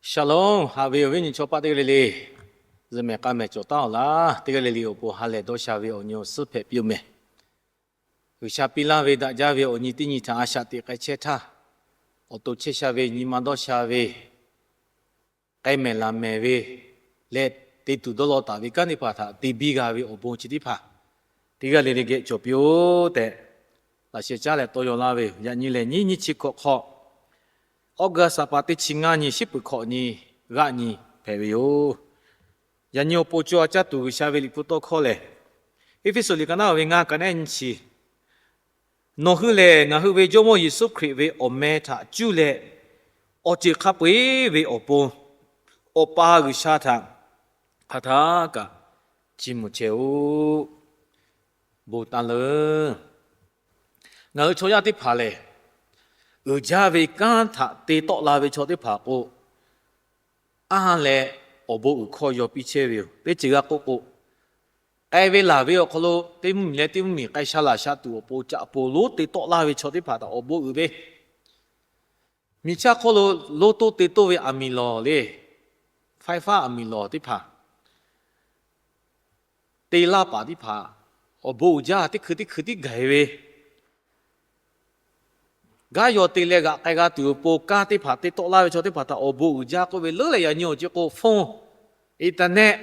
Shalom, haꞈ ve awˬ viˉ awˬ nyi chaw paˆ teˇ g'aˇ le le, zuhꞈ mehˍ k'a mehˍ cawˬ taˉ-oˬ laˇ. Teˇ g'aˇ le le awˬ pon ha lehˬ dawˇ sha ve awˬ nyi awˬ suhˉ hpehꞈ piˇ-oˬ mehˍ. G'uiˬsha piˇ laˇ ve daꞈ jaˇ ve awˬ nyi teˇ nyi htaꞈ a shaꞈ teꞈ k'ai chehˇ htaˇ, awˬ to chehˇ sha ve, nyi ma dawˇ sha ve, k'ai mehˍ laˬ mehˍ ve leh, te tuˬ dawˇ law taˍ ve kanˉ teˇ hpaˍ htaꞈ te biˇ g'a ve awˬ bon chi teˇ hpaˍ teˇ g'aˇ le le geh cawˬ piˇ-oˆ tehꞈ, laꞈ sheh caˉ leh tawˇ yaw laˇ ve yoˬ. Yaꞈ nyi lehˬ, nyiˇ nyiˇ chi hkawꞈ hk'aw, August ha pa teˇ chi ngaˇ nyi, shiˉ peuˬ hkawꞈ nyi, g'aˆ nyi hpehꞈ ve yoˬ. Yaꞈ nyi awˬ pon co a caˇ tuˬ G'uiˬsha ve liꞈ hpu tawˇ hkawˇ lehˬ, Eˇfeˇsuꞈ liꞈ ka naˉ ve ngaˇ ka neˉ nyi chi, Nawˬ hui lehˬ, ngaˬ hui ve Jawˇmawˇ Yeˍsuˆ Hkriꞈ ve awˬ meh htaꞈ cuˇ leh, awˬ ceuˬ hk'a peu-eˬ ve awˬ pon Awˬ pa G'uiˬsha htaꞈ hk'aˬ htaˇ kaꞈ chiˇ mvuh chehˇ-oˆ. Bon taˇ leuˉ. Ngaˬ hui chaw yaˇ teˇ hpaˍ lehˬ, uiˍ jaˇ ve kanˉ htaꞈ te tawˆ la ve chaw teˇ hpaˍ k'o, anˇ leh awˬ bon uiˍ hkawˇ yaw piˇ chehˇ ve yoˬ. Teˇ ceuˬ g'a k'oˆ k'o, k'ai ve laˬ ve awˬ hk'aw lo teˇ mvuhˇmiˬ leh teˇ mvuhˇmiˬ k'ai sha laˬ sha tuˬ awˬ pon caꞈ pon lonˉ te tawˆ laˇ ve chaw teˇ hpaˍ htaꞈ awˬ bon uiˍ ve, miˬ chaˇ hk'oˆ lo lonˉ toˇ te toˇ ve aˬ miˍ lawˬ le, faiˇ faˉ aˬ miˍ lawˬ teˇ hpaˍ te laˇ paˍ teˇ hpaˍ awˬ bon uiˍ jaˇ teˇ hkui teˇ hkui tiˉ gaˬ-e ve, gaˇ yaw te leh g'aꞈ k'ai g'a tuˬ awˬ pon kanˉ teˇ hpaˍ te tawˆ laˇ ve chaw teˇ hpaˍ htaꞈ awˬ bon uiˍ jaˇ k'oˆ ve leuˉ leh, yaꞈ nyi awˬ ceuˬ k'o phone, internet,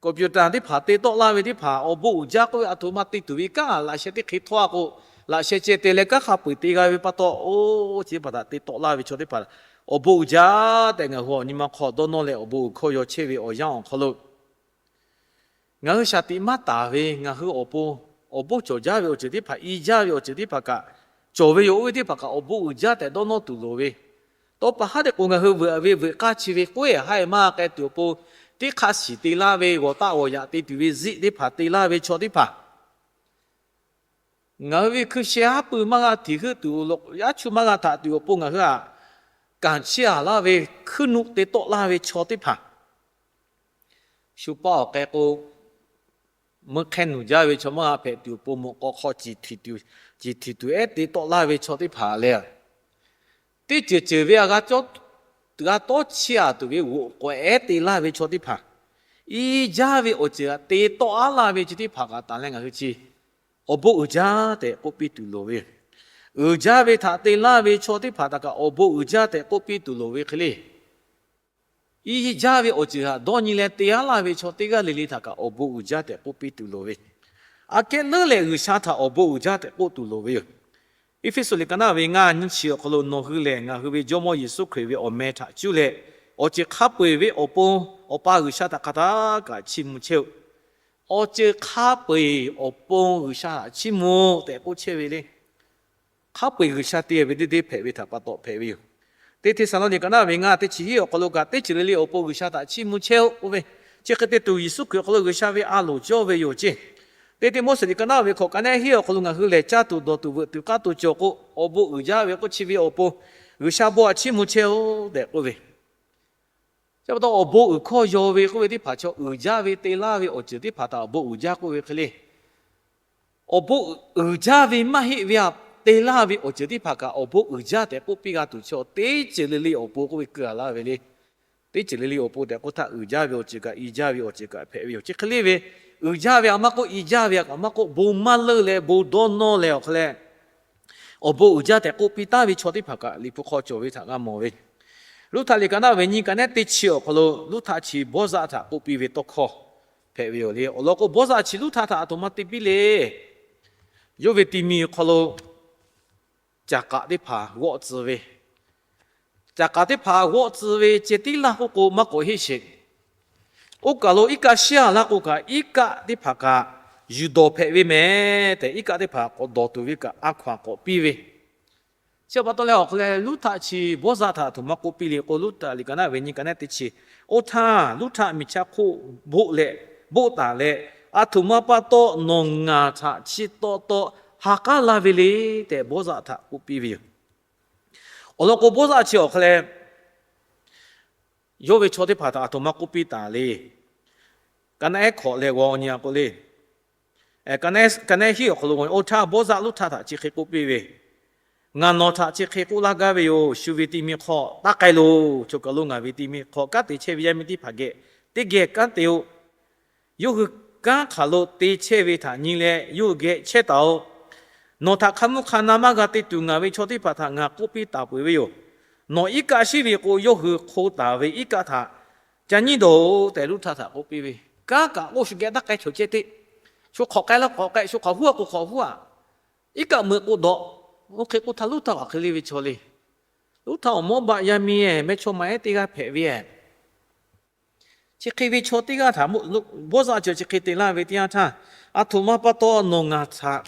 computer teˇ hpaˍ te tawˆ laˇ ve teˇ hpaˍ awˬ bon uiˍ jaˇ k'oˆ ve, aˬ htoꞈ ma te tuˬ ve kanˉ laꞈ sheh teˇ hk'e htawˇ a k'o, laꞈ sheh ceh te leh kanˉ hk'a peu-eˬ te g'a ve pa taw, oˇ chi teˇ hpaˍ htaꞈ te tawˆ laˇ ve chaw teˇ hpaˍ awˬ bon uiˍ jaˇ tehꞈ ngaˬ hui awˬ nyi ma hk'aw dawˇ nawˇ leh awˬ bon uiˍ hkawˇ yaw chehˇ ve awˬ yanˇ awˬ hk'aw lo, ngaˬ hui shaˍ tiꞈ maˇ taˍ ve ngaˬ hui awˬ pon awˬ bon cawˬ jaˇ ve awˬ ceuˬ teˇ hpaˍ, i jaˇ ve awˬ ceuˬ teˇ hpaˍ kaꞈ, cawˬ ve yoˬ oˇ ve teˇ hpaˍ kaꞈ awˬ bon uiˍ jaˇ tehꞈ dawˇ nawˇ tuˬ loˍ ve, tawˇ pa haˉ teꞈ k'o ngaˬ hui veuꞈ ve veuꞈ k'aˇ chi ve k'oˆ-e haˉ-e maˇ k'ai tuˬ awˬ pon, teˇ hk'aˇ shiˍ te laˇ ve, g'awˬ taˆ g'awˬ yaꞈ te tuˬ ve ziˆ teˇ hpaˍ te laˇ ve chaw teˇ hpaˍ, ngaˬ hui ve hkui sheh haˉ pui maˇ g'a htiꞈ heuˆ tuˬ, yaˇ chu maˇ g'a htaꞈ tuˬ awˬ pon ngaˬ hui htaꞈ kanˍ chiˇ aˬ laˇ ve, hkuiˉ nuˆ te tawˆ laˇ ve chaw teˇ hpaˍ, shu paˇ awˬ k'ai k'o, meuˇ hk'ehˇ nuˬ jaˇ ve chaw maˇ g'a hpehꞈ tuˬ awˬ pon mawꞈ k'aw hk'aw ciˍ htiꞈ tuˬ, ciˍ htiꞈ tuˬ ehˉ te tawˆ laˇ ve chaw teˇ hpaˍ lehˬ, teˇ ceuˬ ceuˬ ve a g'a tawˇ chiˇ aˬ tuˬ ve g'oꞈ k'awꞈ ehˉ te laˇ ve chaw teˇ hpaˍ, i jaˇ ve awˬ ceuˬ htaꞈ te tawˆ aˉ laˇ ve chi teˇ hpaˍ kaꞈ taˍ leh ngaˬ hui chi awˬ bon uiˍ jaˇ tehꞈ k'oˆ piˇ tuˬ loˍ ve yoˬ. Uiˍ jaˇ ve htaꞈ te laˇ ve chaw teˇ hpaˍ htaꞈ kaꞈ awˬ bon uiˍ jaˇ tehꞈ k'oˆ piˇ tuˬ loˍ ve hk'e le. I jaˇ ve awˬ ceuˬ htaꞈ dawˇ nyi leh te aˉ laˇ ve chaw teˇ g'aˇ le le htaꞈ kaꞈ awˬ bon uiˍ jaˇ tehꞈ k'oˆ piˇ tuˬ loˍ ve, aꞈ kehˉ leuˉ leh G'uiˬsha htaꞈ awˬ bon uiˍ jaˇ tehꞈ k'oˆ tuˬ loˍ ve yoˬ. Eˇfeˇsuꞈ liꞈ ka naˉ ve ngaˇ nyiˇ chi awˬ hk'aw lo, Nawˬ hui lehˬ ngaˬ hui ve Jawˇmawˇ Yeˍsuˆ Hkriꞈ ve awˬ meh htaꞈ cuˇ leh, awˬ ceuˬ hk'a peu-eˬ ve awˬ pon Awˬ pa G'uiˬsha htaꞈ hk'aˬ htaˇ kaꞈ chiˇ mvuh chehˇ-oˆ. Awˬ ceuˬ hk'a peu-eˬ awˬ pon G'uiˬsha htaꞈ chiˇ mvuh tehꞈ k'oˆ chehˇ ve le. Hk'a peu-eˬ G'uiˬsha te ve teˇ deˇ hpehꞈ ve htaꞈ pa taw hpehꞈ ve yoˬ. Teˇ Hteˇsaˍlawˇniˆ ka naˉ ve ngaˇ teˇ chi hiˉ awˬ hk'aw lo kaꞈ, teˇ ceuˬ le le awˬ pon G'uiˬsha htaꞈ chiˇ mvuh chehˇ-oˆ k'oˆ ve, chi hk'e te tuˬ Yeˍsuˆ Hkriꞈ awˬ hk'aw lo G'uiˬsha ve a loˍ cawˇ ve yoˬ ceˇ. Teˇ Tiˆmoˉseˍ liꞈ ka naˉ ve hkawꞈ ka neˉ hiˉ awˬ hk'aw lo, Ngaˬ hui lehˬ caˇ tuˬ dawˬ tuˬ veuꞈ tuˬ k'aˇ tuˬ cawˬ k'o, awˬ bon uiˍ jaˇ ve k'oˆ chi ve awˬ pon G'uiˬsha bon htaꞈ chiˇ mvuh chehˇ-oˆ tehꞈ k'oˆ ve, chi pa taw awˬ bon uiˍ hkawˇ yaw ve k'oˆ ve teˇ hpaˍ chaw uiˍ jaˇ ve te laˇ ve awˬ ceuˬ teˇ hpaˍ htaꞈ awˬ bon uiˍ jaˇ k'oˆ ve hk'e le. Awˬ bon uiˍ jaˇ ve maˇ heˆ ve htaꞈ te laˇ ve awˬ ceuˬ teˇ hpaˍ kaꞈ awˬ bon uiˍ jaˇ tehꞈ k'oˆ piˇ g'a tuˬ chi teˇ ceuˬ le le awˬ pon k'oˆ ve keu a laˇ ve le. Teˇ ceuˬ le le awˬ pon tehꞈ k'oˆ htaˇ, uiˍ jaˇ ve awˬ ceuˬ kaꞈ i jaˇ ve awˬ ceuˬ kaꞈ hpehꞈ ve yoˬ. Chi hk'e le ve, uiˍ jaˇ ve htaꞈ maˇ k'oˆ, i jaˇ ve htaꞈ kaꞈ maˇ k'oˆ, bon maˇ leuˆ leh bon dawˇ nawˇ leh awˬ hk'aw leh, awˬ bon uiˍ jaˇ tehꞈ k'oˆ piˇ taˍ ve chaw teˇ hpaˍ kaꞈ Liꞈ hpu hk'aw cawˬ ve htaꞈ g'a mawˬ ve. Luˇthaꞈ liꞈ ka naˉ ve nyiˇ ka neˉ teˇ chi awˬ hk'aw lo Luˇthaꞈ chi Bawˇzaˆ htaꞈ k'oˆ piˇ ve tawˇ hkawˇ hpehꞈ ve yoˬ le. Awˬ lawn k'o, Bawˇzaˆ chi Luˇthaꞈ htaꞈ aˬ htoꞈ ma te piˇ le. Yawˇ ve ti mi awˬ hk'aw lo caˬ k'aꞈ teˇ hpaˍ g'awˆ tcuh ve, caˬ k'aꞈ teˇ hpaˍ g'awˆ tcuh ve ceh tiˉ laˇ k'oˆ k'o maˇ k'awꞈ heˆ sheˍ. Oˇ kaˬ lo iˉ kaˆ shiˉ a laˇ k'o kaꞈ, iˉ kaˆ teˇ hpaˍ kaꞈ yuˬ dawˬ hpehꞈ ve mehˍ tehꞈ, iˉ kaˆ teˇ hpaˍ k'awꞈ dawˬ tuˬ ve kaꞈ a hkaw-anˬ k'awꞈ piˇ ve. Chi pa taw leh awˬ hk'aw leh Luˇthaꞈ chi Bawˇzaˆ htaꞈ aˬ htoꞈ ma k'oˆ piˇ le k'o, Luˇthaꞈ liꞈ ka naˉ ve nyiˇ ka neˉ teˇ chi, Oˇ htaˇ Luˇthaꞈ miˬ chaˇ hk'oˆ boˆ leh, boˆ taˍ leh, Aˬ htoꞈ ma pa taw nawˬ ngaˬ htaꞈ chi taw taw ha k'aˉ laˇ ve le tehꞈ, Bawˇzaˆ htaꞈ k'oˆ piˇ ve yoˬ. Awˬ lawn k'o, Bawˇzaˆ chi awˬ hk'aw leh yawˇ ve chaw teˇ hpaˍ htaꞈ aˬ htoꞈ ma k'oˆ piˇ taˍ le. Ka naˉ ehˉ hkawꞈ leh g'aw nyi a k'o le. Ka naˉ ehˉ hiˉ awˬ hk'aw lo, oˇ htaˇ Bawˇzaˆ Luˇthaꞈ htaꞈ chi hk'e k'oˆ piˇ ve, Ngaˬ nawˬ htaꞈ chi hk'e k'oˆ laˇ gaˇ ve yoˬ. Shu ve ti mi hk'aw taˇ k'ai loˬ. Choˬ kaˬ lo ngaˬ ve ti mi hk'aw kanˉ te chehˇ ve yaˇ miˇ teˇ hpaˍ geh teˇ geh kanˉ te-o. Yawˇ hui kanˉ hk'aˬ lo te chehˇ ve htaꞈ nyi leh yawˇ hui geh chehˇ taˍ-oꞈ. Nawˬ htaꞈ hk'a mvuhˇ hk'a na maˇ g'a te tuˬ ngaˬ ve chaw teˇ hpaˍ htaꞈ ngaˬ k'oˆ piˇ taˍ peuˬ ve yoˬ. Nawˬ iˉ kaˆ shiˉ ve k'o, yawˇ hui hk'o taˍ ve iˉ kaˆ htaꞈ ca nyiˉ dawˬ-oꞈ tehꞈ Luˉhtaˆ htaꞈ k'oˆ piˇ ve. Kanˉ kaꞈ k'o shu geh taˇ k'ai chawˬ ceh teˇ, shu hk'awꞈ k'ai laˇ hk'awꞈ k'ai, shu hk'awꞈ huˉ-a k'o hk'awꞈ huˉ-a, iˉ kaˆ meuꞈ k'o dawꞈ. Oˇ hk'e k'oˆ htaˇ Luˉhtaˆ hk'aˬ hk'e le ve chaw le. Luˉhtaˆ awˬ mawˇ baˆ yaˇ miˇ-e, mehˇchawˇma-ehˉ teˇ g'aˇ hpehꞈ ve-e. Chi hk'e ve chaw teˇ g'aˇ htaꞈ bawˇ zaˇ chi chi hk'e te laˇ ve teˇ yanˇ htaˇ, aˬ htoꞈ ma pa taw nawˬ ngaˬ htaꞈ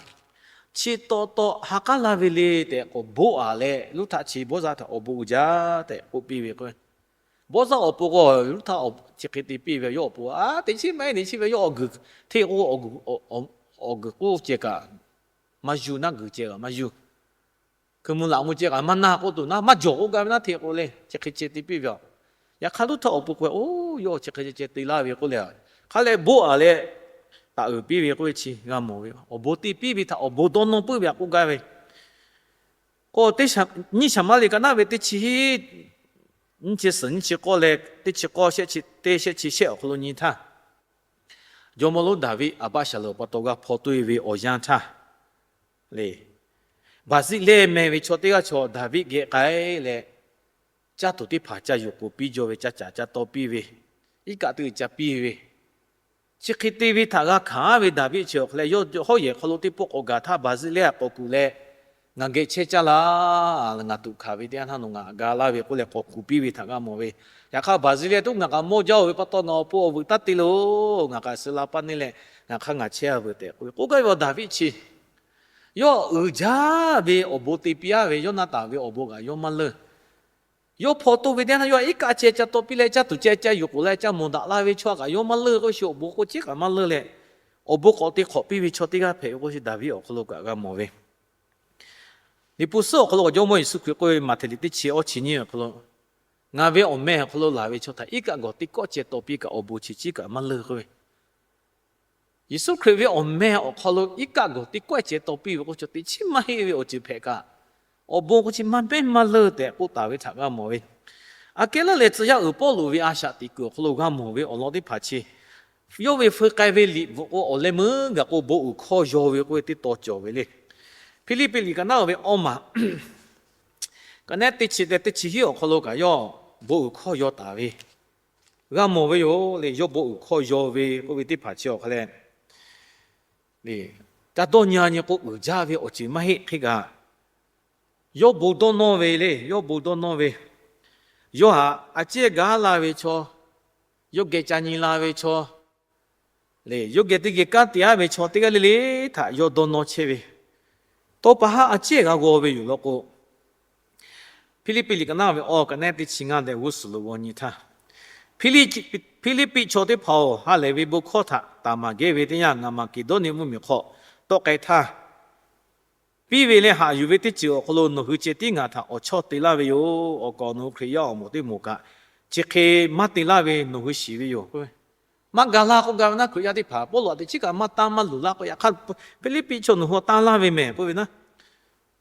chi taw taw ha k'aˉ laˇ ve le tehꞈ k'awꞈ boˆ-a leh, Luˉhtaˆ chi bawˇ zaˇ htaꞈ awˬ bon uiˍ jaˇ tehꞈ k'oˆ piˇ ve k'o, bawˇ zaˇ awˬ pon k'o, Luˉhtaˆ chi hk'e te piˇ ve, yawˇ awˬ pon a teꞈ chiˉ maˇ heˆ, teꞈ chiˉ ve yawˇ awˬ guiˬ hteˇ k'o, awˬ guiˬ k'oˆ ceh kaꞈ maˇ yuˬ, naˆ guiˬ ceh kaꞈ maˇ yuˬ. Hkui mvuh laꞈ mvuh ceh kaꞈ maˇ naˇ k'oˆ tuˬ naˉ, maˇ jawˬ k'oˆ gaˇ ve naˉ hteˇ k'o le, chi hk'e ceh te piˇ ve. Yaꞈ hk'aˇ Luˉhtaˆ awˬ pon k'o, oˇ yawˇ chi hk'e ceh ceh te laˇ ve k'oˆ leh, hk'a leh boˆ-a leh taˍ uiˍ piˇ ve k'oˆ ve chi g'a mawˬ ve. Awˬ bon te piˇ ve htaꞈ awˬ bon dawˇ nawˇ puiˉ ve htaꞈ k'oˆ gaˇ ve. K'o, nyiˇ Shaˍmaˍriˆ ka naˉ ve teˇ chi hiˉ, nyiˇ chi suhˍ nyiˇ chi k'awˇ leh teˇ chi k'awˇ shehˆ chi teˇ shehˆ chi shehˆ awˬ hk'aw lo nyi htaˇ, jawˇmawˇ lonˉ Daˍviˆ Aˍbaˆsaˍlonˍ pa taw g'a hpaw toˆ-e ve awˬ yanˇ htaˇ le, Baˍziˆlehˇ meh ve chaw teˇ g'aˇ chaw Daˍviˆ geh k'ai leh, caˇ tuˬ teˇ hpaˍ ca yuˬ k'oˍ piˇ jaw ve, ca caˍ ca taw piˇ ve, iˉ kaˆ teˇ ca piˇ ve, chi hk'e te ve htaꞈ g'a hkanˍ ve Daˍviˆ chi awˬ hk'aw leh, yawˇ hawˉ yehˬ hk'aw lo teˇ pawˆ k'awꞈ gaˬ htaˇ Baˍziˆlehˇ htaꞈ k'awꞈ kuˬ leh, Ngaˬ geh chehˇ caˇ laˇ. Ngaˬ tuꞈ hkanˍ ve teˇ yanˇ htaˇ nawˬ ngaˬ htaꞈ ga laˇ ve k'oˆ leh k'awꞈ kuˬ piˇ ve htaꞈ g'a mawˬ ve. Yaꞈ hk'aˇ Baˍziˆlehˇ tuˉ ngaˬ kaꞈ mawˇ jaˇ-oˬ ve pa taw ngaˬ awˬ pon awˬ vuiˬ taˇ te loˬ. Ngaˬ kaꞈ suh la paˇ neˇ leh ngaˬ hk'aˇ ngaˬ chehˇ-a veuˬ tehꞈ k'oˆ ve. K'oˆ gaˇ ve awˬ Daˍviˆ chi yawˇ uiˍ jaˇ ve awˬ bon te piˇ-a ve Yoˇnaˍtanˍ ve awˬ bon kaꞈ yawˇ maˇ leunˇ. Yawˇ hpaw toˆ ve teˇ yanˇ htaˇ yawˇ iˉ kaˆ ceh ca taw piˇ leh caˇ tuˬ ceh ca yuˬ k'oˍ leh ca mawˬ daꞈ la ve chaw kaꞈ yawˇ maˇ leunˇ k'o, shu awˬ bon k'o chi kaꞈ maˇ leunˇ leh, awˬ bon k'awꞈ te hk'awꞈ piˇ ve chaw teˇ g'aˇ hpehꞈ ve k'o, chi Daˍviˆ awˬ hk'aw lo kaꞈ g'a mawˬ ve. Liꞈ hpu suhˉ awˬ hk'aw lo awˬ Jawˇmawˇ Yeˍsuˆ Hkriꞈ k'oˆ ve, Maꞈhtehˍ liꞈ teˇ chi awˇ chi nyiˇ awˬ hk'aw lo, Ngaˬ ve awˬ meh awˬ hk'aw lo laˬ ve chaw htaꞈ iˉ kaˆ gawˬ teˇ kawˆ ceh taw piˇ kaꞈ awˬ bon chi chi kaꞈ maˇ leunˇ k'oˆ ve. Yeˍsuˆ Hkriꞈ ve awˬ meh awˬ hk'aw lo iˉ kaˆ gawˬ teˇ kawˆ ceh taw piˇ ve k'o, chaw teꞈ chiˉ maˇ heˆ ve awˬ ceuˬ hpehꞈ kaꞈ, awˬ bon k'o chi maˇ mehˉ maˇ leunˇ tehꞈ k'oˆ taˍ ve htaꞈ g'a mawˬ ve. Aꞈ kehˉ leuˉ leh tcuh yaˇ uiˍ Pawˇluꞈ ve a shaꞈ teꞈ kuiˬ awˬ hk'aw lo g'a mawˬ ve awˬ lawn teˇ hpaˍ chi, yawˇ ve feu k'ai ve liꞈ bvuhꞈ k'o awˬ leh meuˉ gaˬ k'o bon uiˍ hkawˇ yaw ve k'oˆ ve teˇ taw cawˬ ve le. Hpiˇliˇpiˆ liꞈ ka naˉ ve awˇ maˬ ka nehˉ teˇ chi leh teˇ chi hiˉ awˬ hk'aw lo kaꞈ yawˇ bon uiˍ hkawˇ yaw taˍ ve g'a mawˬ ve yoˬ le. Yawˇ bon uiˍ hkawˇ yaw ve k'oˆ ve teˇ hpaˍ chi awˬ hk'aw leh, ca dawˇ nyi nyi k'o uiˍ jaˇ ve awˬ ceuˬ maˇ heˆ hk'e kaꞈ, yawˇ bon dawˇ nawˇ ve le. Yawˇ bon dawˇ nawˇ ve, yawˇ htaꞈ a ciˉ gaˇ la ve chaw, yawˇ geh ca nyi la ve chaw le, yawˇ geh teˇ geh kanˉ te-a ve chaw teˇ g'aˇ le le htaꞈ yawˇ dawˇ nawˇ chehˇ ve, tawˇ pa haˉ a ciˉ g'a g'aw ve yoˬ law k'o, Hpiˇliˇpiˆ liꞈ ka naˉ ve awˇ ka nehˉ teˇ chi ngaˇ leh g'uˇ suhˍ lo g'aw nyi htaˇ, Hpiˇliˇpiˆ chaw teˇ hpaˍ-oˬ, ha lehˬ ve bon hkawˇ htaꞈ taˍ maˍ gehˇ ve teˇ yanˇ, ngaˬ Maˍkeˍdawˇniˆ mvuhˇmiˬ hk'aw tawˆ k'ai htaˇ, piˇ ve leh haꞈ yuˬ ve teˇ ceuˬ awˬ hk'aw lo nawˬ hui ceh tiˉ ngaˬ htaꞈ awˬ chawˇ te laˇ ve yoˬ. Awˬ kaˍ awˬ nu Hkriꞈ yaˇ awˬ moˍ teˇ moˍ kaꞈ chi hk'e maˇ te laˇ ve nawˬ hui shiˍ ve yoˬ. Maˇ ga laˇ k'oˆ gaˇ ve naˉ, Hkriꞈ yaˇ teˇ hpaˍ Pawˇluꞈ htaꞈ teꞈ chiˉ kaꞈ maˇ tanˇ maˇ luˬ laˇ k'o, yaꞈ hk'aˇ Hpiˇliˇpiˆ chaw nawˬ hui tanˇ laˇ ve mehˬ k'oˆ ve naˉ,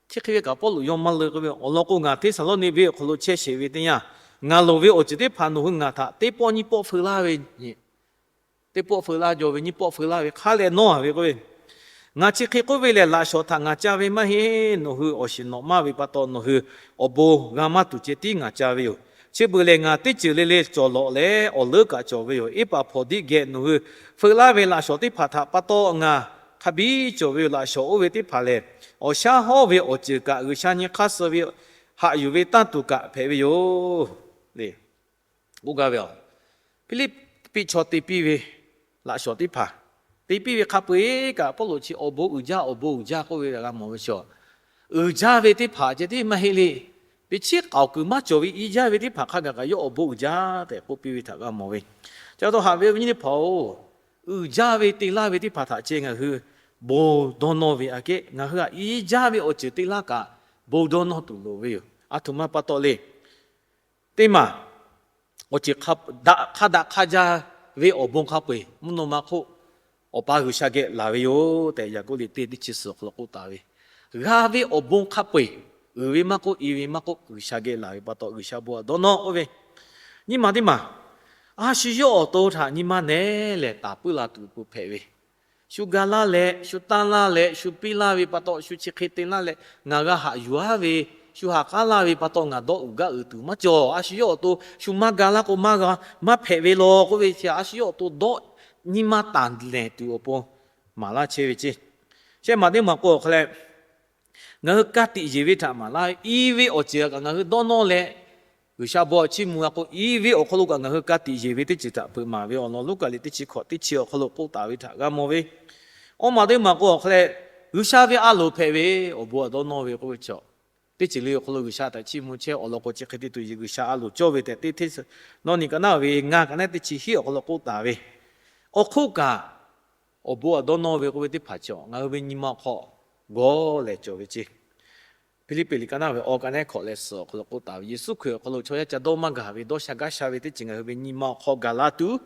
chi hk'e ve kaꞈ Pawˇluꞈ yawˇ maˇ leunˇ k'oˆ ve. Awˬ lawn k'o, ngaˬ Hteˇsaˍlawˇniˆ venˇ awˬ hk'aw lo chehˇ sheˍ ve teˇ yanˇ, ngaˬ loˍ ve awˬ ceuˬ teˇ hpaˍ nawˬ hui ngaˬ htaꞈ teˇ pawˆ nyiˇ pawˆ feu laˇ ve, teˇ pawˆ feu laˇ jaw ve, nyiˇ pawˆ feu laˇ ve hk'a leh nawˇ-a ve k'oˆ ve. Ngaˬ chi hk'e k'oˆ ve lehˬ, laꞈ shawnˍ htaꞈ ngaˬ ca ve maˇ heˆ. Nawˬ hui awˬ shiˍ nawꞈ maˇ ve pa taw nawˬ hui awˬ bon g'a maˇ tuˬ ceh tiˉ ngaˬ ca ve yoˬ. Chi beuꞈ lehˬ, ngaˬ teˇ ceuˬ le le cawˬ lawꞈ leh awˬ leuˉ kaꞈ cawˬ ve yoˬ. Eˇpaˍhpaˍdiˆ geh nawˬ hui feu laˇ ve laꞈ shawnˍ teˇ hpaˍ htaꞈ pa taw ngaˬ hk'a biˇ cawˬ ve yoˬ. Laꞈ shawnˍ oˇ ve teˇ hpaˍ lehˬ, awˬ shaˉ hawˉ ve awˬ ceuˬ kaꞈ G'uiˬsha nyi hk'aˇ suh ve haꞈ yuˬ ve tanˇ tuˬ kaꞈ hpehꞈ ve yoˬ le. K'oˆ gaˇ ve a, Hpiˇliˇpiˆ chaw te piˇ ve laꞈ shawnˍ teˇ hpaˍ, te piˇ ve hk'a peu-eˬ kaꞈ Pawˇluꞈ chi awˬ bon uiˍ jaˇ, awˬ bon uiˍ jaˇ k'oˆ ve g'a mawˬ ve chaw. Uiˍ jaˇ ve teˇ hpaˍ ceh tiˉ maˇ heˆ le. Teꞈ chiˉ k'aoˍ kuiˬ maˇ cawˬ ve iˉ jaˇ ve teˇ hpaˍ hk'a gaˬ kaꞈ yawˇ awˬ bon uiˍ jaˇ tehꞈ k'oˆ piˇ ve htaꞈ g'a mawˬ ve. Chi pa taw haꞈ ve awˬ viˉ awˬ nyi teˇ hpaˍ-oˬ, uiˍ jaˇ ve te laˇ ve teˇ hpaˍ htaꞈ ceh ngaˬ hui bon dawˇ nawˇ ve aꞈ kehˉ, ngaˬ hui htaꞈ iˉ jaˇ ve awˬ ceuˬ te laˇ kaꞈ bon dawˇ nawˇ tuˬ loˍ ve yoˬ. Aˬ htoꞈ ma pa taw le. Teˇ maˬ awˬ ceuˬ hk'a daꞈ hk'a jaˇ ve awˬ bon hk'a peu-eˬ mvuhˇ naw ma hk'oˆ Awˬ pa G'uiˬsha geh laˬ ve yoˬ tehꞈ, Yaˍkoˆ liꞈ teˇ teˇ chi suhˍ awˬ hk'aw lo k'oˆ taˍ ve. G'a ve awˬ bon hk'a peu-eˬ uiˍ ve maˇ k'oˆ, i ve maˇ k'oˆ, G'uiˬsha geh laˬ ve pa taw G'uiˬsha bon htaꞈ dawˇ nawˇ k'oˆ ve, nyiˇ ma teˇ maˬ, a shu yawˇ awˬ to htaꞈ nyi ma nehˉ lehˬ taˍ puiˉ la tuˬ awˬ pon hpehꞈ ve, shu ga laˇ leh, shu tanˇ laˇ leh, shu piˇ laˇ ve pa taw, shu chi hk'e te laˇ leh ngaˬ g'a haꞈ yuˬ aˉ ve, shu haꞈ k'aˉ laˇ ve pa taw ngaˬ dawˇ uiˍ gaˇ uiˍ tuˬ maˇ cawˬ. A shu yawˇ awˬ to shu maˇ ga laˇ k'o maˇ g'a, maˇ hpehꞈ ve law k'oˆ ve chi, a shu yawˇ awˬ to dawˇ nyi ma taˍ lehˬ tuˬ awˬ pon maˍ laˇ chehˇ ve ceˇ. Shehˆ maˬ teˇ maˬ k'o awˬ hk'a leh, ngaˬ hui ka tiꞈ yeˬ ve htaꞈ maˍ laˇ ve, i ve awˬ ceuˬ kaꞈ ngaˬ hui dawˇ nawˇ leh, G'uiˬsha bon htaꞈ chiˇ mvuh a k'o, i ve awˬ hk'aw lo kaꞈ ngaˬ hui ka tiꞈ yeˬ ve teˇ ceuˬ htaꞈ hpeuꞈ maˍ ve awˬ lawn Luˉkaꞈ liꞈ teˇ chi hkawꞈ teˇ chi awˬ hk'aw lo k'oˆ taˍ ve htaꞈ g'a mawˬ ve. Awˇ maˬ teˇ maˬ k'o awˬ hk'a leh, G'uiˬsha ve a loˍ hpehꞈ ve awˬ bon htaꞈ dawˇ nawˇ ve k'oˆ ve chaw, teˇ ceuˬ le awˬ hk'aw lo G'uiˬsha htaꞈ chiˇ mvuh chehˇ awˬ lawn k'o, chi hk'e te tuˬ yeˬ G'uiˬsha a loˍ cawˇ ve tehꞈ teˇ hteˇ nawˇ ni ka naˉ ve ngaˇ ka naˉ teˇ chi hiˉ awˬ hk'aw lo k'oˆ taˍ ve, awˬ hk'oˆ kaꞈ awˬ bon htaꞈ dawˇ nawˇ ve k'oˆ ve teˇ hpaˍ chaw ngaˬ hui ve nyi ma awˬ hk'aw gawˇ lehˬ cawˬ ve ceˇ. Hpiˇliˇpiˆ liꞈ ka naˉ ve awˬ ka naˉ hkawꞈ leh suhˍ awˬ hk'aw lo k'oˆ taˍ ve, Yeˍsuˆ Hkriꞈ awˬ hk'aw lo chaw yaˇ ca dawˇ maˇ gaˬ ve dawˇ sha gaˇ sha ve teˇ ceuˬ ngaˬ hui ve nyi ma awˬ hk'aw gaˬ la tuˬ,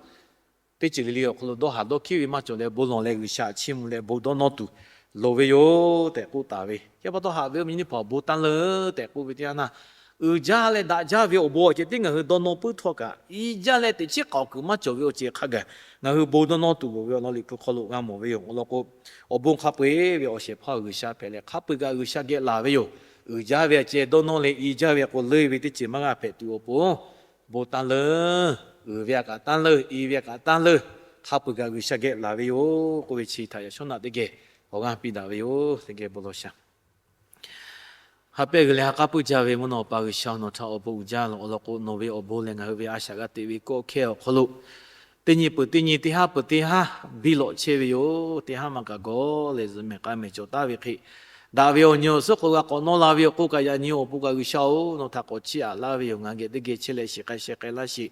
teˇ ceuˬ le le awˬ hk'aw lo dawˇ haˍ dawˇ hkiˉ ve maˇ cawˬ leh bon lawˬ leh G'uiˬsha chiˇ mvuh leh bon dawˇ nawˇ tuˬ loˍ ve yoˬ tehꞈ k'oˆ taˍ ve. Chi pa taw haꞈ ve awˬ nyi teˇ hpaˍ awˬ bon tanˇ leuˉ tehꞈ k'oˆ ve teˇ yanˇ, uiˍ jaˇ leh daꞈ jaˇ ve awˬ bon awˬ ceuˬ tiˉ ngaˬ hui dawˇ nawˇ puiˉ htawˇ kaꞈ, i jaˇ leh teꞈ chiˉ k'aoˍ kuiˬ maˇ cawˬ ve awˬ ceuˬ hk'a gaˬ ngaˬ hui bon dawˇ nawˇ tuˬ loˍ ve awˬ lawn Liꞈ hpu hk'aw lo g'a mawˬ ve yoˬ. Awˬ lawn k'o, awˬ bon hk'a peu-eˬ ve awˬ shehˍ hpaˇ G'uiˬsha hpehꞈ leh hk'a peu-eˬ kaꞈ G'uiˬsha geh laˬ ve yoˬ. Uiˍ jaˇ ve aꞈ ceh dawˇ nawˇ leh i jaˇ ve k'o leuˇ ve teˇ ceuˬ maˇ g'a hpehꞈ tuˬ awˬ pon, bon tanˇ leuˉ, uiˍ ve aꞈ kaꞈ tanˇ leuˉ, i ve aꞈ kaꞈ tanˇ leuˉ, hk'a peu-eˬ kaꞈ G'uiˬsha geh laˬ ve yoˬ k'oˆ ve chi htaꞈ yaꞈ shawˉ naꞈ teˇ geh awˬ g'aˇ piˇ daꞈ ve yoˬ. Teˇ geh bon lawˬ shaˍ. Ha pehˇ g'uiˬ leh ha k'aˉ puiˉ jaˇ ve mvuhˇ naw Awˬ pa G'uiˬsha, nawˬ htaꞈ awˬ bon uiˍ jaˇ lawˬ. Awˬ lawn k'o, nawˬ ve awˬ bon lehˬ ngaˬ hui ve a shaꞈ g'a teꞈ ve kawˆ hkehˇ awˬ hk'aw lo teˇ nyi peuˬ teˇ nyi, teˇ haˉ peuˬ teˇ haˉ biˇ lawꞈ chehˇ ve yoˬ. Teˇ haˉ maˇ kaꞈ gawˇ leh zuhꞈ mehˬ k'ai mehˬ cawˬ taˍ ve hk'e, daꞈ ve awˬ nyi awˬ suhˉ hk'aw g'a k'awꞈ nawˇ la ve yoˬ k'oˆ kaꞈ, yaꞈ nyi awˬ pon kaꞈ G'uiˬsha-oˬ, nawˬ htaꞈ k'awꞈ chiˇ aꞈ laˇ ve yoˬ. Ngaˬ geh teˇ geh chehˇ leh shiˍ k'ai sheh k'ai laˇ sheˍ.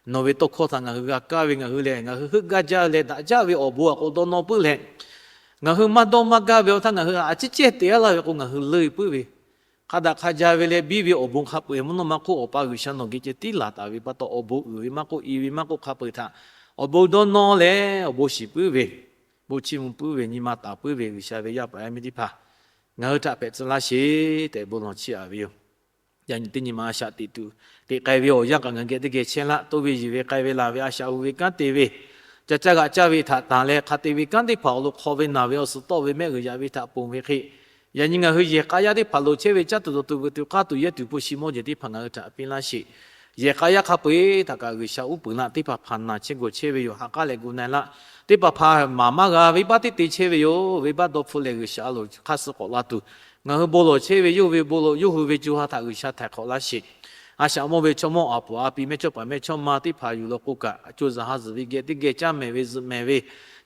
Nawˬ ve tawˇ hkawˇ htaꞈ ngaˬ hui g'a kaˇ ve, ngaˬ hui lehˬ ngaˬ hui heuˆ gaˇ jaˇ leh daꞈ jaˇ ve awˬ bon awˬ hk'aw dawˇ nawˇ puiˉ leh, ngaˬ hui maˇ dawˇ maˇ gaˇ ve awˬ htaˇ ngaˬ hui a ciˉ cehˇ te-a laˇ ve k'o, ngaˬ hui leuˇ puiˉ ve, hk'a daꞈ hk'a jaˇ ve leh biˇ ve awˬ bon hk'a peu-eˬ mvuhˇ naw ma hk'oˆ Awˬ pa G'uiˬsha nawˬ geh ceh tiˉ laˬ taˍ ve pa taw, awˬ bon uiˍ ve maˇ k'oˆ, i ve maˇ k'oˆ, hk'a peu-eˬ htaꞈ awˬ bon dawˇ nawˇ leh awˬ bon shiˍ puiˉ ve, bon chiˇ mvuh puiˉ ve, nyi ma taˍ puiˉ ve G'uiˬsha ve yaˇ paˍ yaˇ miˇ teˇ hpaˍ ngaˬ hui htaꞈ hpehꞈ tcuh laˇ sheˍ tehꞈ bon lawˬ chiˇ aꞈ ve yoˬ. Yaꞈ nyi teˇ nyi ma a shaꞈ teꞈ tuˬ teꞈ k'ai ve awˬ yanˇ kaꞈ ngaˬ geh teˇ geh chehˇ laˇ. Toˇ ve yiˬ ve k'ai ve laˬ ve a shaꞈ hu ve kanˉ te ve, ca caˇ g'aꞈ caˇ ve htaꞈ tanˬ leh hk'a te ve kanˉ teˇ hpaˍ awˬ lo hk'aw ve naˬ ve awˬ suhˍ tawˆ ve mehˆ g'uiˬ yaꞈ ve htaꞈ ponˬ ve hk'e, yaꞈ nyi ngaˬ hui yehˬ k'a yaˇ teˇ hpaˍ loˍ chehˇ ve caˇ tuˬ dawˬ tuˬ vuiˬ tuˬ k'aˇ tuˬ yehˇ tuˬ hpu shi mawˇ jeˬ teˇ hpaˍ ngaˬ hui htaꞈ piˇ laˇ sheˍ. Yehˬ k'a yaˇ hk'a peu-eˬ htaꞈ kaꞈ G'uiˬsha uˉ peunˍ laˇ. Teˇ hpaˍ hpaˍ naˬ chehˇ gawˬ chehˇ ve yoˬ. Ha k'aˉ leh gu na-e laˇ. Teˇ hpaˍ hpaˍ maˍ maˇ g'a venˇbaˆ teˇ te chehˇ ve yoˬ. Venˇbaˆ dawˇ hpfuhˆ leh G'uiˬsha a loˍ hk'aˇ suh k'awꞈ la tuˬ, ngaˬ hui bon lawˬ chehˇ ve yawˇ hui ve bon lawˬ, yawˇ hui ve co ha htaꞈ G'uiˬsha htaiˍ hk'awꞈ laˇ sheˍ. A shaꞈ mawˇ ve chaw mawˇ, a puˍ a pi, mehˇ chawˇ paˍ mehˇ chawˇ ma teˇ hpaˍ yuˬ law k'o kaꞈ, co zuhˬ ha zuhˬ ve geh teˇ geh caˇ mehˍ ve zuhꞈ mehˍ ve,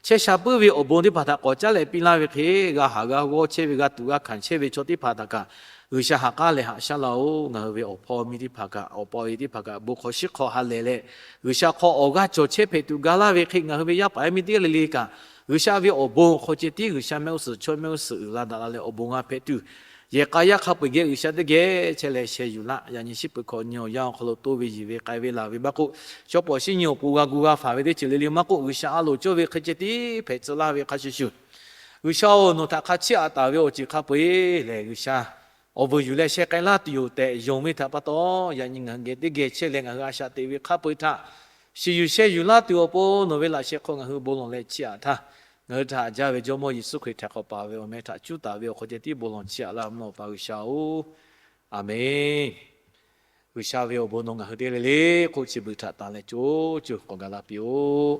chehˇ sha puiˉ ve awˬ bon teˇ hpaˍ htaꞈ k'awꞈ caˉ leh piˇ laˇ ve hk'e, g'a haˍ g'a g'awˇ chehˇ ve, g'a tuꞈ g'a hkanˍ chehˇ ve chaw teˇ hpaˍ htaꞈ kaꞈ G'uiˬsha ha k'aˉ leh haꞈ shaˉ laˇ-oˬ. Ngaˬ hui ve awˬ hpawˇ miˇ teˇ hpaˍ kaꞈ, awˬ pa awˬ e teˇ hpaˍ kaꞈ bon hk'aw shiˉ hk'aw ha lehˬ leh, G'uiˬsha hk'aw awˬ g'aˇ cawˬ chehˇ hpehꞈ tuˬ ga laˇ ve hk'e, ngaˬ hui ve yaˇ paˍ yaˇ miˇ teˇ g'aˇ le le kaꞈ G'uiˬsha ve awˬ bon hk'aw ceh tiˉ G'uiˬsha mehˆ g'uˇ suhˍ chaweh mehˆ g'uˇ suhˍ uiˍ la daꞈ la leh awˬ bon g'a hpehꞈ tuˬ, yehˬ k'a yaˇ hk'a peu-eˬ geh G'uiˬsha teˇ geh chehˇ leh sheh yuˬ laˇ. Yaꞈ nyi shiˉ peuˬ hkawꞈ nyi awˬ yanˇ awˬ hk'aw lo toˇ ve yiˬ ve k'ai ve laˬ ve maˇ k'oˆ, shawˉ pawˍ shiˉ nyi awˬ pon g'a gu g'a faˍ ve teˇ ceuˬ le le maˇ k'oˆ, G'uiˬsha a loˍ cawˇ ve hk'e ceh tiˉ hpehꞈ tcuh laˇ ve hk'a shuˍ shuˍ, G'uiˬsha-oˬ, nawˬ htaꞈ hk'a chiˇ aꞈ taˍ ve awˬ ceuˬ hk'a peu-eˬ lehˬ, G'uiˬsha awˬ vuiˬ yuˬ leh sheh k'ai laˇ tuˬ yoˬ tehꞈ yonˍ ve htaꞈ pa taw, yaꞈ nyi ngaˬ hui geh teˇ geh chehˇ leh ngaˬ hui a shaꞈ teꞈ ve hk'a peu-eˬ htaꞈ shiˍ yuˬ sheh yuˬ laˇ tuˬ awˬ pon nawˬ ve laꞈ sheh hk'aw ngaˬ hui bon lawˬ leh chiˇ aꞈ htaˇ, ngaˬ hui htaꞈ haꞈ jaˇ ve Jawˇmawˇ Yeˍsuˆ Hkriꞈ htaiˍ hk'awꞈ paˍ ve awˬ meh htaꞈ cuˉ taˍ ve awˬ hk'aw ceh tiˉ bon lawˬ chiˇ aꞈ laˇ mvuhˇ naw Awˬ pa G'uiˬsha-oˬ, Aˍmenˍ. G'uiˬsha ve awˬ bon nawˬ ngaˬ hui teˇ g'aˇ le le hk'oˆ chi beuꞈ htaꞈ tanˬ leh co co k'awꞈ gaˬ la piˇ-oˆ.